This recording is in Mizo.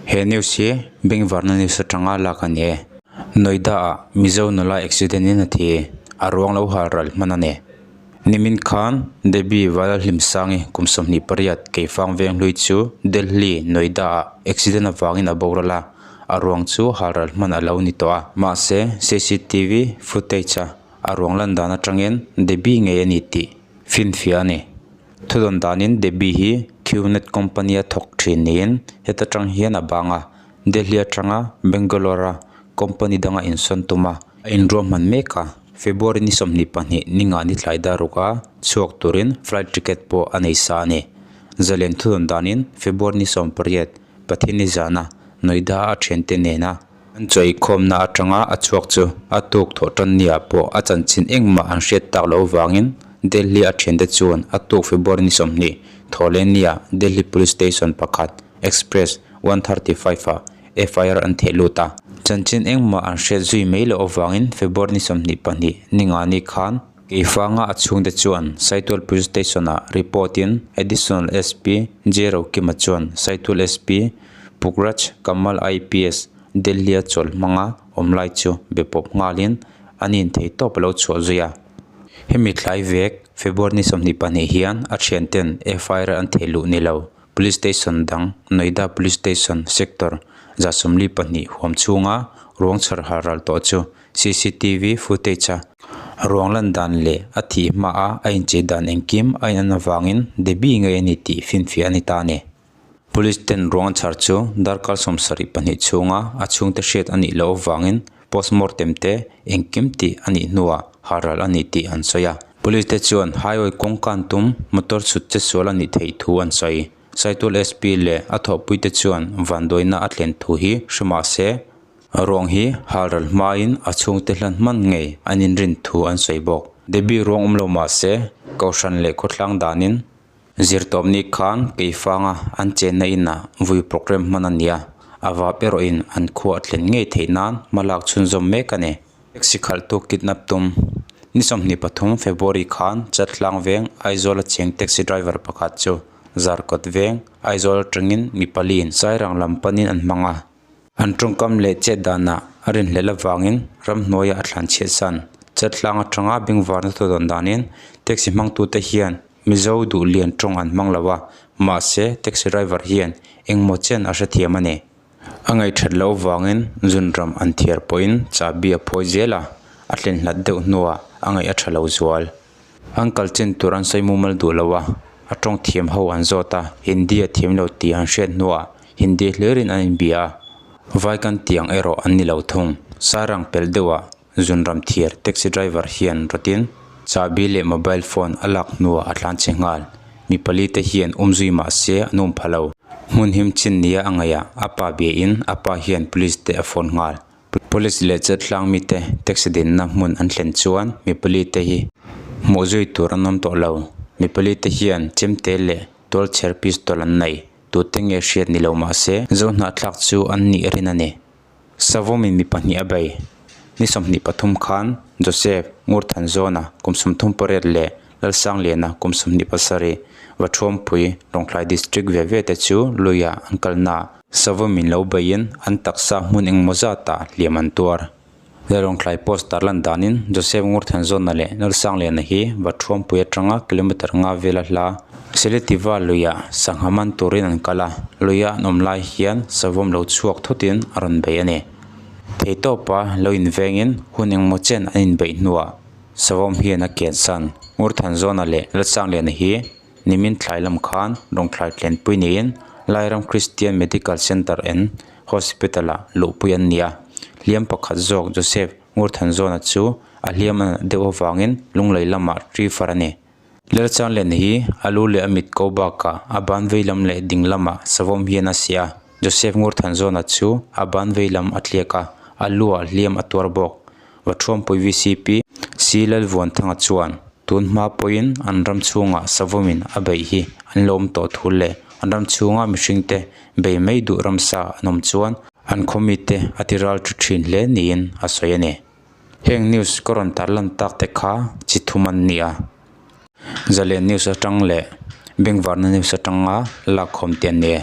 He news hi Bengvarna news atanga lak a ni e. Noida ah Mizo nula accident in a thi. A ruang lo hal ral hman a ni. Nimin khan Debbie Valalhlimsangi kum 28 Keifang Venghlui chu Delhi, Noida ah accident avangin a boral a, a ruang chu hal ral hman a lo ni tawh a. Mahse CCTV footage a a ruang lan dan atangin Debbie ngei a ni tih finfiah a ni. Thudawn danin Debbie hi Qnet company a thawk thin niin heta tang hian a bang a, Delhi atanga Bangalore a company danga insawn tum a, a inruahman mek a. February ni 22 ninga ni tlai dar ruk a chhuak turin flight ticket pawh a nei sa a ni. Zalen thudawn danin February ni 18 Pathian ni zana Noida a thiante nena An chawikhawmna atanga a chhuak chu a tuk thawh tan nia pawh a chanchin engmah an hriat tak loh vangin Delhi a thiante chuan a tuk February ni 20 thawhleh nia Delhi Police Station pakhat Express 135 ah FIR an theh lut a. Chanchin engmah an hriat zui mai loh avangin February ni 22 ninga ni khan Keifanga a chhungte chuan Saitual Police Station ah report in Additional SP J Rokima chuan Saitual SP Pukraj Kamal IPS, Delhi-a chawlh hmanga awm lai chu be pawp nghalin an inthei tawp a lo chhuah zui a. Hemi tlai vek February ni 22 hian a thianten FIR an thei luh ni lo Police Station dang Noida Police Station Sector 42 huam chhunga ruang chhar har ral tawh chu CCTV footage a ruang lan dan leh a thih hmaa a inchei dan engkim a inan avangin Debbie ngei a ni tih finfiah a ni ta a ni. Police ten ruang chhar chu darkar 72 chhunga a chhungte hriat a nih loh avangin postmortem te engkim tih a nih hnuah halral a ni tih an sawi a. Police te chuan highway kawng kan tum motor chhut che sual a nih theih thu an sawi. Saitual SP leh a thawhpui te chuan vanduaina a thlen thu hi hre mah se ruang hi halral hmain a chhungte hlan hman ngei an inrin thu an sawi bawk. Debbie ruang awm lo mah se Kohhran leh khawtlang danin Zirtawpni khan Keifanga an chenna inah vui programme hman a ni a, a vap erawhin an khua a thlen ngei theih nan hma lak chhunzawm mek a ni. Taxi khalhtu kidnap tum ni 23 February khan Chatlang veng Aizawl a cheng taxi driver pakhat chu Zarkawt veng Aizawl atangin mi paliin Sairang lam panin an hmang a. An tawngkam leh chet danah a rinhlelh avangin ramhnuaiah a thlan chhiat san. Chatlang atanga bengvarna thu dawn danin taxi hmangtute hian Mizo duh lian tawng an hmang lo a, mahse taxi driver hian engmaw chen a hrethiam a ni. A ngaihthat loh avangin zunram an thiar pawhin chahbi a phawi zel a, a thlen hlat deuh hnuah a ngaih a tha lo zual. An kal chin tur an sawi mumal duh lo a, a tawng thiam ho an zawt a, Hindi a thiam lo tih an hriat hnuah Hindi hlirin an inbia a, vai kan tiang erawh an ni lo thung. Sairang pel deuhah Zunram thiar taxi driver hian rawtin chahbi leh mobile phone a lak hnuah a tlan che nghal. Mi pali te hian um zui mah se an um pha lo. Hmun him chin nia a ngaih ah a pa biain a pa hian police te a phone nghal. Police leh chetlang mite taxi dinna hmun an thlen chuan mi pali te hi hmuh zui tur an awm tawh lo. Mi pali te hian chemte leh tualchher pistol an nei. Tute nge hriat ni lo mah se Zohnahthlak chu an nih rin a ni. Savawmin mi pahnih a bei. Ni 23 khan Joseph Ngurthanzawna kum 38 leh Lalsangliana kum 27 Vathuampui Lawngtlai District ve ve te chu luiah an kalna ah Savawmin lo beiin an taksa hmun engmaw zatah hliam an tuar. Lawngtlai Post tarlan danin Joseph Ngurthanzawna leh Lalsangliana hi Vathuampui atanga kilometre nga vela hla Seletiva luiah sangha man turin an kal a, luia an awm lai hian savawm lo chhuak thutin a rawn bei a ni. Theitawpa lo invengin hun engmaw chen an inbeih hnuah savawm hian a kiansan. Ngurthanzawna leh Lalsangliana hi nimin thlai lam khan Lawngthlai tlenpui niin Lairam Christian Medical Centre and Hospital-ah luhpui an ni a. Hliam pakhat zawk Joseph Ngurthanzawna chu a hliam a nat deuh avangin Lunglei lamah refer a ni. Lalchanlen hi a lu leh a mit ko bakah a ban vei lam leh ding lamah savawm hian a siah a, Joseph Ngurthanzawna chu a ban vei lam a tliak a, a luah hliam a tuar bawk. Vathuampui VCP C Lalvuanthanga chuan tun hma pawhin an ram chhungah savawmin a beih hi an lo awm tawh thu leh an ram chhunga mihringte bei mai duh ramsa an awm chuan an khaw mite a ti ral thu thin hle niin a sawi a ni. Heng news ka rawn tarlan tak te kha chi thum an ni a, Zalen news atang leh Bengvarna news atanga lakkhawm te an ni e.